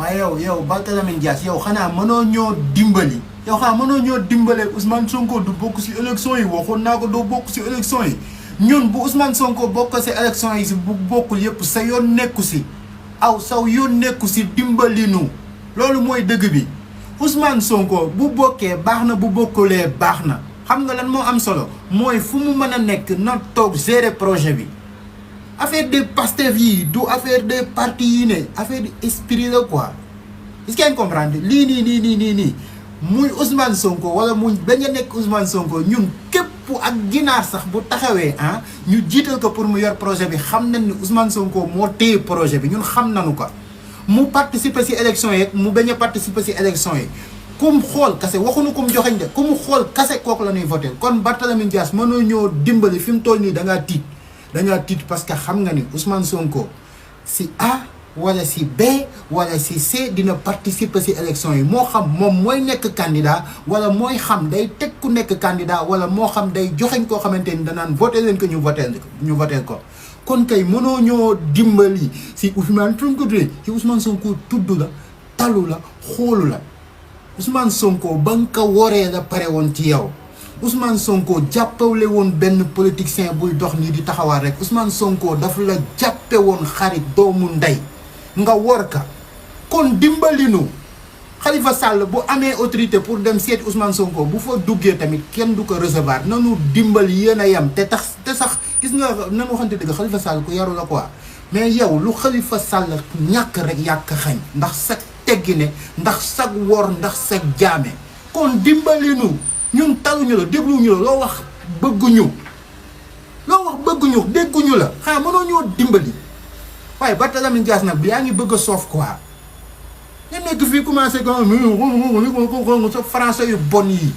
waaye yow Barthélemy Diaz yow xanaa mënoo ñoo dimbali yow xanaa mënoo ñoo dimbale Ousmane Sonko du bokk ci élection yi waxoon naa ko doo bokk ci élection yi ñun bu Ousmane Sonko bokk ci élection yi si bu bokkul yëpp sa yoon nekku si saw yoon nekku si dimbali nu loolu mooy dëgg bi Ousmane Sonko bu bokkee baax na bu bokkulee baax na xam nga lan moo am solo mooy fu mu mën a nekk na toog gérer projet bi affaire de Pastef yi du affaire de parti yi ne affaire de esprit la quoi est-ce que ngeen comprendre lii nii muy Ousmane Sonko wala muy bañ a nekk Ousmane Sonko ñun képp ak ginaar sax bu taxawee ñu jiital ko pour mu yor projet bi xam nañ ni Ousmane Sonko moo téye projet bi ñun xam nañu ko mu participer ci élection yi mu bañ a participer ci élection yi kum xool kase waxuñu kum joxeñ de kum xool kase kooku la ñuy voté kon Barthélemy Diaz mënoo ñoo dimbali fi mu toll nii da ngaa tiit parce que xam nga ni Ousmane Sonko si A wala si B wala si C dina participer ci élection yi moo xam moom mooy nekk candidat wala mooy xam day teg ku nekk candidat wala moo xam day joxeñ koo xamante ni danaan voté leen ko ñu voté ko kon kay mënoo ñoo dimbali si Ousmane Sonko tudd la talu la xoolu la Ousmane Sonko ba nga ko waree la pare woon ci yow Ousmane Sonko jàppale woon benn politicien buy dox nii di taxawaat rek Ousmane Sonko daf la jàppe woon xarit doomu ndey nga war ka kon dimbali nu Khalifa Sall bu amee autorité pour dem seeti Ousmane Sonko bu fa duggee tamit kenn du ko recevoir nanu dimbali yéen a yem te sax gis nga nan waxante dëgg Khalifa Sall ku yaru la quoi mais yow lu Khalifa Sall ñàkk rek yàq xañ ndax sag teggine ndax sag wor ndax sag jaame kon dimbali nu ñun taluñu la dégluñu la loo wax bëgguñu dégguñu la xanaa mënoo ñoo dimbali waaye Barthélemy Diaz nag yaa ngi bëgg a soof quoi nga nekk fii commencé ko sa français yu bon yi